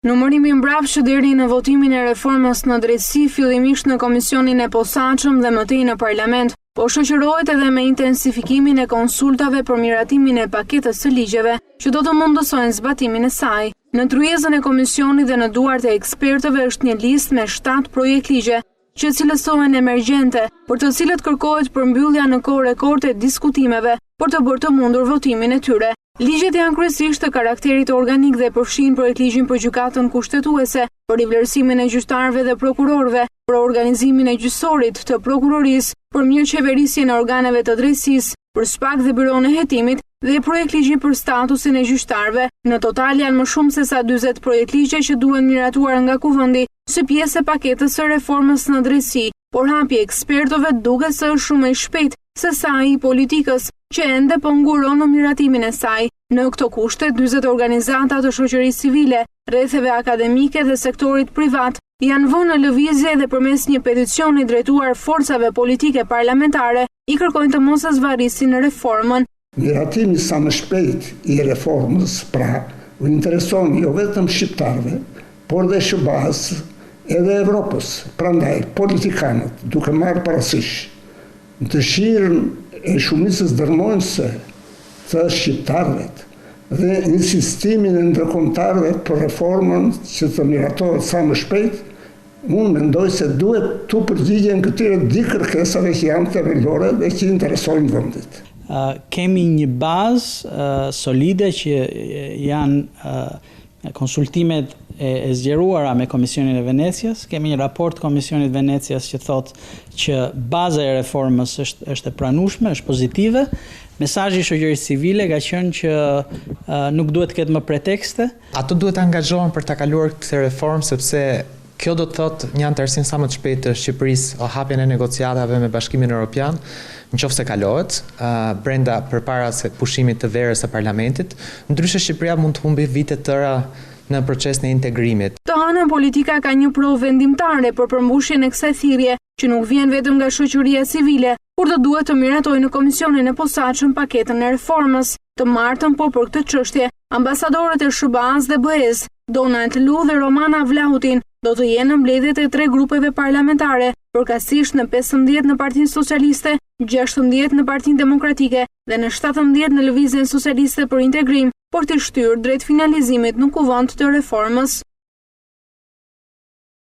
Numërimi mbrapsht deri në votimin e reformës në drejtësi, fillimisht në Komisionin e Posaçëm dhe më tej në Parlament, po shoqërohet edhe me intensifikimin e konsultave për miratimin e paketës së ligjeve që do të mundësojnë zbatimin e saj. Në tryezën e komisionit dhe në duart e ekspertëve është një listë me 7 projektligje që cilësohen emergjente, për të cilët kërkohet përmbyllja në kohë rekord e diskutimeve për të bërë të mundur votimin e tyre. Ligjet janë kryesisht të karakterit organik dhe përfshijnë projektligjin për Gjykatën Kushtetuese, për rivlerësimin e gjyqtarëve dhe prokurorëve, për organizimin e gjyqësorit, të prokurorisë, për mirëqeverisjen e organeve të drejtësisë, për SPAK dhe Byronë e Hetimit dhe projektligjin për statusin e gjyqtarëve. Në total janë më shumë se sa 40 projektligje që duhen miratuar nga Kuvendi si pjesë e paketës së reformës në drejtësi, por hapi i ekspertëve duket se është shumë më i shpejtë se sa ai i politikës, që ende po nguron në miratimin e saj. Në këto kushte, 40 organizata të shoqërisë civile, rretheve akademike dhe sektorit privat janë vënë në lëvizje dhe përmes një peticioni drejtuar forcave politike parlamentare i kërkojnë të mos e zvarrisin reformën. Miratimi sa më shpejt i reformës, pra, u intereson jo vetëm shqiptarëve, por dhe SHBA-së edhe Evropës. Prandaj, politikanët, duke marrë parasysh dëshirën e shumicës dërrmuese të shqiptarëve dhe insistimin e ndërkombëtarëve për reformën që të miratohet sa më shpejt, Unë mendoj se duhet t'u përgjigjen këtyre dy kërkesave që janë themelore dhe që i interesojnë vendit. Kemi një bazë solide që janë konsultimet e zgjeruara me Komisionin e Venecias. Kemi një raport të Komisionit të Venecias që thotë që baza e reformës është është e pranueshme, është pozitive. Mesazhi i shoqërisë civile ka qenë që nuk duhet të ketë më pretekste. Ato duhet të angazhohen për ta kaluar këtë reformë sepse kjo do të thotë një anëtarësim sa më të shpejtë të Shqipërisë o hapjen e negociatave me Bashkimin Europian, në qoftë se kalohet, brenda përpara se pushimit të verës së parlamentit. Ndryshe Shqipëria mund të humbi vite të tëra në procesin e integrimit. Të hënën politika ka një provë vendimtare për përmbushjen e kësaj thirrje, që nuk vjen vetëm nga shoqëria civile, kur do duhet të miratojë në Komisionin e Posaçëm paketën e reformës. Të martën po për këtë çështje, ambasadorët e SHBA-së dhe BE-së, Donald Lu dhe Romana Vlahutin, do të jenë në mbledhjet e tre grupeve parlamentare, përkatësisht në 15 në Partinë Socialiste, 16 në Partinë Demokratike dhe në 17 në Lëvizjen Socialiste për Integrim, për t'i shtyrë drejt finalizimit në Kuvend të reformës.